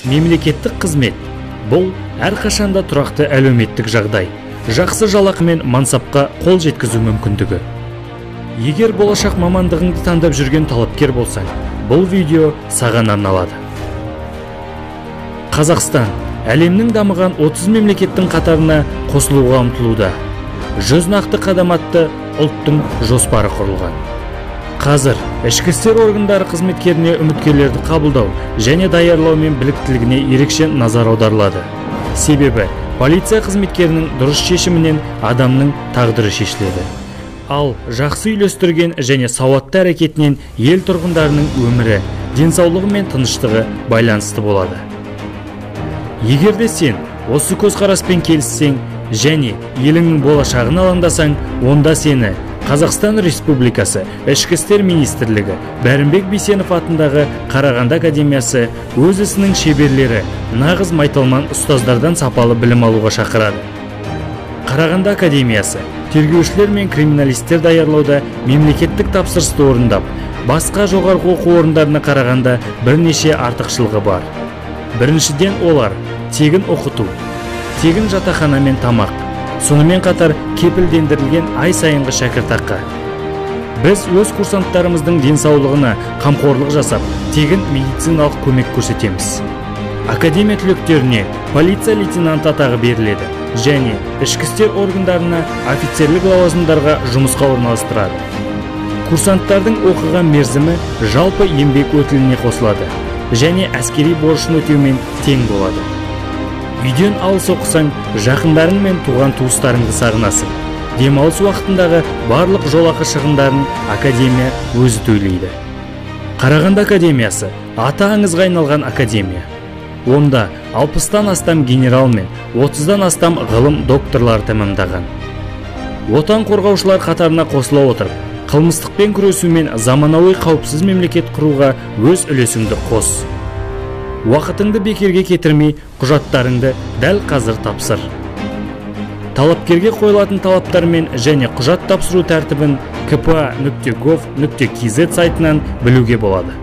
Мемлекеттік қызмет бұл әрқашанда тұрақты әлеуметтік жағдай, жақсы жалақы мен мансапқа қол жеткізу мүмкіндігі. Егер болашақ мамандығыңды таңдап жүрген талапкер болсаң, бұл видео саған арналады. Қазақстан әлемнің дамыған 30 мемлекеттің қатарына қосылуға ұмтылуда. 100 нақты қадам атты ұлттың жоспары құрылған. Қазір ішкі істер органдары қызметкеріне үміткерлерді қабылдау және даярлау мен біліктілігіне ерекше назар аударылады. Себебі полиция қызметкерінің дұрыс шешімінен адамның тағдыры шешіледі. Ал жақсы үйлестірген және сауатты әрекетінен ел тұрғындарының өмірі, денсаулығы мен тыныштығы байланысты болады. Егер де сен осы көзқараспен келіссең және еліңнің болашағын алаңдасаң, онда сені Қазақстан Республикасы Ішкі істер министрлігі Бәрімбек Бейсенов атындағы Қарағанды академиясы өз ісінің шеберлері, нағыз майталман ұстаздардан сапалы білім алуға шақырады. Қарағанды академиясы тергеушілер мен криминалистер даярлауда мемлекеттік тапсырысты орындап, басқа жоғарғы оқу орындарына қарағанда бірнеше артықшылығы бар. Біріншіден, олар тегін оқыту, тегін жатақхана мен тамақ, сонымен қатар кепілдендірілген ай сайынғы шәкіртақы. Біз өз курсанттарымыздың денсаулығына қамқорлық жасап, тегін медициналық көмек көрсетеміз. Академия түлектеріне полиция лейтенанты атағы беріледі және ішкі істер органдарына офицерлік лауазымдарға жұмысқа орналастырады. Курсанттардың оқыған мерзімі жалпы еңбек өтіліне қосылады және әскери борышын өтеумен тең болады. Үйден алыс оқысаң, жақындарың мен туған туыстарыңды сағынасың. Демалыс уақытындағы барлық жолақы шығындарын академия өзі төлейді. Қарағанды академиясы аты аңызға айналған академия. Онда 60-тан астам генерал мен 30-дан астам ғылым докторлары тәмамдаған. Отан қорғаушылар қатарына қосыла отырып, қылмыстықпен күресу мен заманауи қауіпсіз мемлекет құруға өз үлесіңді қос. Уақытыңды бекерге кетірмей, құжаттарыңды дәл қазір тапсыр. Талапкерге қойылатын талаптармен және құжат тапсыру тәртібін kpa.gov.kz сайтынан білуге болады.